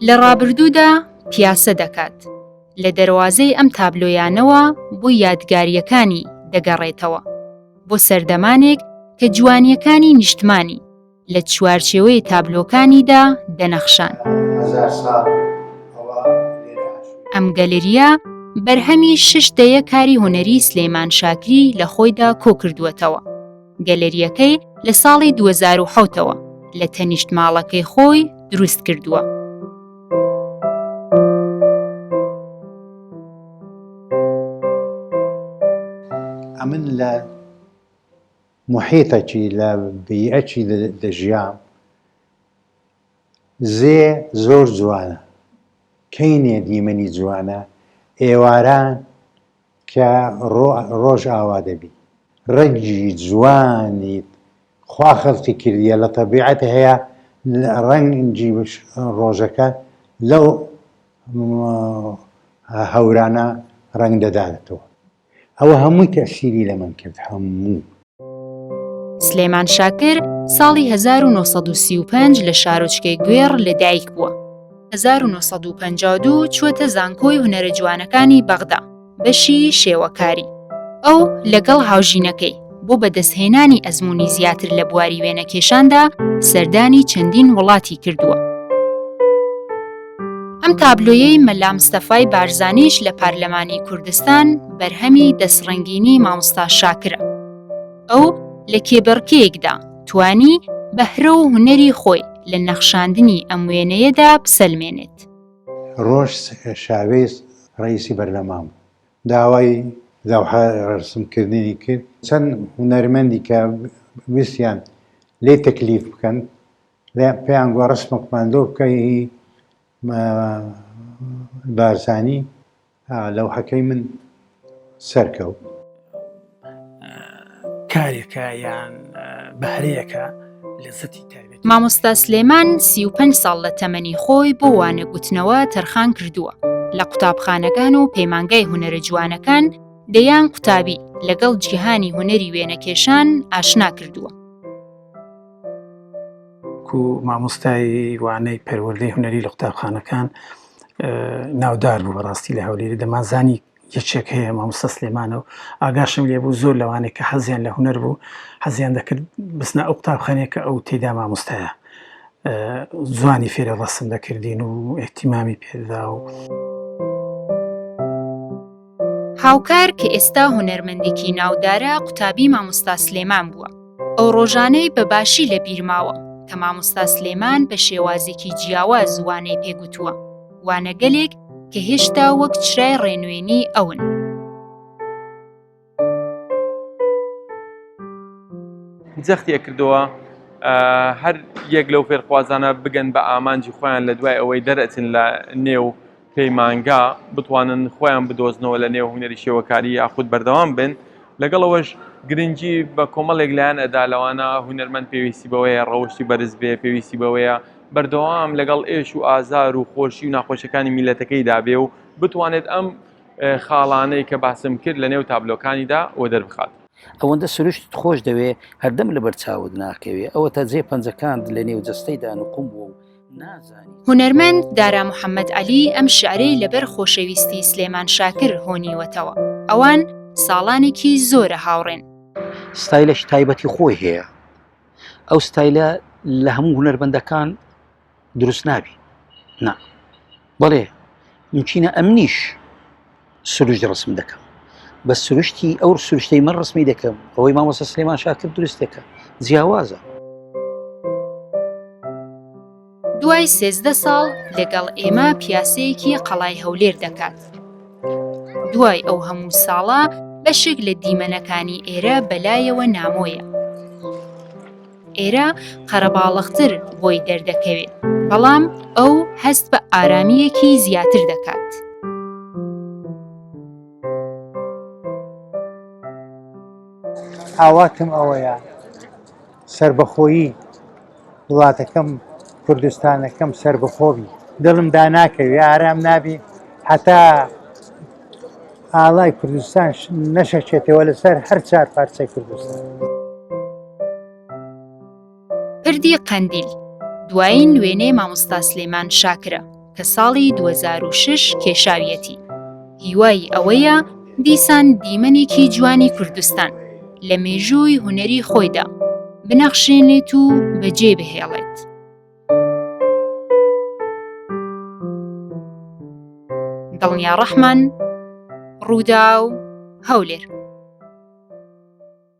لە ڕابردوودا پیاسە دەکات، لە دەروازەی ئەم تابلۆیانەوە بۆ یادگارییەکانی دەگەڕێتەوە، بۆ سەردەمانێک کە جوانییەکانی نیشتمانی لە چوارچێوەی تابلۆکانیدا دەنەخشان. ئەم گەلریە بەرهەمی شش دەیە کاری هونەری سلێمان شاکری لە خۆیدا کۆکردووەتەوە. گەلەریەکەی لە ساڵی 2007ەوە لە تەنیشت ماڵەکەی خۆی دروست کردووە. ئەمن لە محیتەکی لە بیئەکی دەژیام زێ زۆر جوانە کەینێ دیمەنی جوانە ئێواران کە ڕۆژ ئاوا دەبی ڕەنگی جوانی خوا خەلقی کردیە لە تەبیعەت هەیە ڕەنگی ڕۆژەکە لەو هەورانە ڕەنگ دەداتەوە ئەوە هەمووی تەئسیری لە من کرد هەموو. سلێمان شاکر ساڵی 1935 لە شارۆچکەی گوێڕ لەدایک بووە. 1952 چووەتە زانکۆی هونەرە جوانەکانی بەغدا، بەشی شێوەکاری. ئەو لەگەڵ هاوژینەکەی بۆ بەدەستهێنانی ئەزموونی زیاتر لە بواری وێنەکێشاندا سەردانی چەندین وڵاتی کردووە. ئەم تابلۆیەی مەلا مستەفای بارزانیش لە پارلەمانی کوردستان بەرهەمی دەستڕەنگینی مامۆستا شاکرە. ئەو لە کێبڕکێیەکدا توانی بەهرە و هونەری خۆی لە نەخشاندنی ئەم وێنەیەدا بسەلمێنێت. ڕۆژ شاوێس ڕەئیسی بەرلەمان بوو داوای لەوحە ڕەسمکردنی کرد، چەند هونەرمەندی کە ویستیان لێی تەکلیف بکەن پێیان گوت ڕەسمێکمان لۆ بکە هی بارزانی لەوحەکەی من سەرکەوت. کارێکە یان بەهرەیەکە لەزەتی تایبەتی. مامۆستا سلێمان 35 ساڵ لە تەمەنی خۆی بۆ وانە گوتنەوە تەرخان کردووە، لە قوتابخانەکان و پەیمانگای هونەرە جوانەکان دەیان قوتابی لەگەڵ جیهانی هونەری وێنەکێشان ئاشنا کردووە. وەکو مامۆستای وانەی پەروەردەی هونەری لە قوتابخانەکان ناودار بوو بەڕاستی لە هەولێر دەمانزانی یەکێک هەیە مامۆستا سلێمانە و ئاگاشم لێ بوو زۆر لەوانەیە کە حەزیان لە هونەر بوو حەزیان دەکرد بچنە ئەو قوتابخانەیە کە ئەو تێدا مامۆستایە جوانی فێرە ڕەسم دەکردین و ئیهتیمامی پێدا و هاوکار کە ئێستا هونەرمەندێکی ناودارە قوتابی مامۆستا سلێمان بووە. ئەو ڕۆژانەی بە باشی لە بیر ماوە کە مامۆستا سلێمان بە شێوازێکی جیاواز وانەی پێ گوتووە، وانەگەلێک کە هێشتا وەک چرای ڕێنوێنی ئەون. جەختی ئەکردەوە هەر یەک لەو فێرخوازانە بگەن بە ئامانجی خۆیان لە دوای ئەوەی دەرئەچن لە نێو پەیمانگا بتوانن خۆیان بدۆزنەوە لە نێو هونەری شێوەکاری یاخود بەردەوام بن لەگەڵ ئەوەش گرنگی بە کۆمەڵێک لایەن ئەدا لەوانە هونەرمەند پێویستی بەوەیە ڕەوشی بەرز بێ پێویستی بەوەیە بەردەوام لەگەڵ ئێش و ئازار و خۆشی و ناخۆشیەکانی میلەتەکەیدا بێ و بتوانێت ئەم خاڵانەی کە باسم کرد لە نێو تابلۆکانیدا وەدەربخات. ئەوەندە سروشتت خۆش دەوێ هەردەم لەبەر چاوت ناکەوێ ئەوەتا جێ پەنجەکانت لە نێو جەستەیدا نوقم بووە و هونەرمەند دارا محەمەد عەلی ئەم شیعرەی لەبەر خۆشەویستی سلێمان شاکر هۆنیوەتەوە، ئەوان ساڵانێکی زۆرە هاوڕێن. ستایلێکی تایبەتی خۆی هەیە، ئەو ستایلە لە هەموو هونەرمەندەکان دروست نابی نا بەڵێ ممکنە ئەمنیش سروشت ڕسم دەکەم بە سروشتی ئەو سروشتەی من ڕسمی دەکەم ئەوەی مامۆستا سلێمان شاکر دروست دەکە جیاوازە. دوای 13 ساڵ لەگەڵ ئێمە پیاسەیەکی قەڵای هەولێر دەکات. دوای ئەو هەموو ساڵە بەشێک لە دیمەنەکانی ئێرە بەلایەوە نامۆیە. ئێرە قەرەباڵغتر بۆی دەردەکەوێت، بەڵام ئەو هەست بە ئارامییەکی زیاتر دەکات. ئاواتم ئەوەیە سەربەخۆیی وڵاتەکەم کوردستانەکەم سەربەخۆ بی دڵم داناکەوێ ئارام نابی هەتا ئاڵای کوردستان نەشەکێتەوە لەسەر هەر چار پارچەی کوردستان. پردی قەندیل دوایین وێنەی مامۆستا سلێمان شاکرە. کە ساڵی 2006 کێشاویەتی. هیوای ئەوەیە دیسان دیمەنێکی جوانی کوردستان لە مێژووی هونەری خۆیدا بنەخشێنێت و بەجێ بهێڵێت. دڵنیا ڕەحمان، ڕووداو، هەولێر.